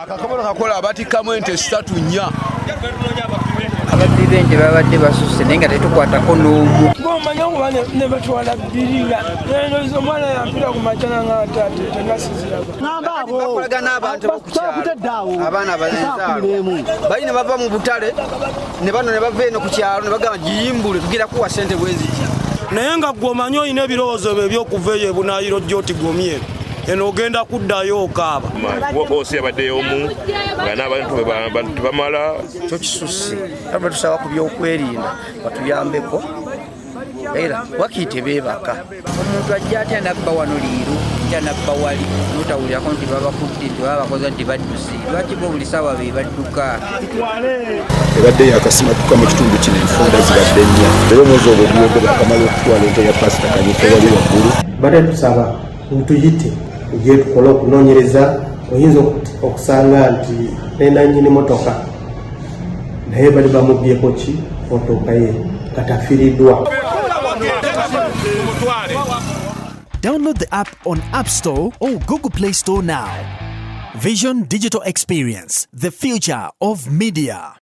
Akakabona kakola abatikkamu ente ssatu nnya. Ababbi b'ente babadde basusse naye nga tetukwatako n'omu. Ng'omanya okuba ne batwala bbiri nga nenoza omwana yampira ku makya nanga tate tenasiziraba. Bakolagana n'abantu b'oku kyalo, abaana abalenzaalo bali ne bava mu butale ne bano ne bava eno ku kyalo ne bagamba giyimbule tugira kuwa ssente bweziti. Naye nga gwe omanyi olina ebirowoozo byo ebyokuva eyo ebunaayiro gyoti gomye eno ogenda kuddayo okaaba. Boosi yabadde omu nga n'abantu tebamala. Kyo kisusse, era tusaba ku byokwerinda batuyambeko, era wakiri tebeebaka. Omuntu ajja atya nabba wano leero, ajja nabba wali, notawulirako nti babakudde, nti baba bakoze nti badduse? Lwaki bo buli saawa be badduka? Ebadde yakasimatuka mu kitundu kino, enfunda zibadde nnya, era omwezi ogwo guwedde bakamala okutwala ente ya Pasita Kanyife wali waggulu. Bate tusaba ntuyite tujye tukole okunoonyereza. Oyinza okusanga nti nenanyini motoka naye bali bamubyeko ki motoka ye katafiiriddwa. Download the app on App Store or Google Play Store now. Vision Digital Experience, the future of media.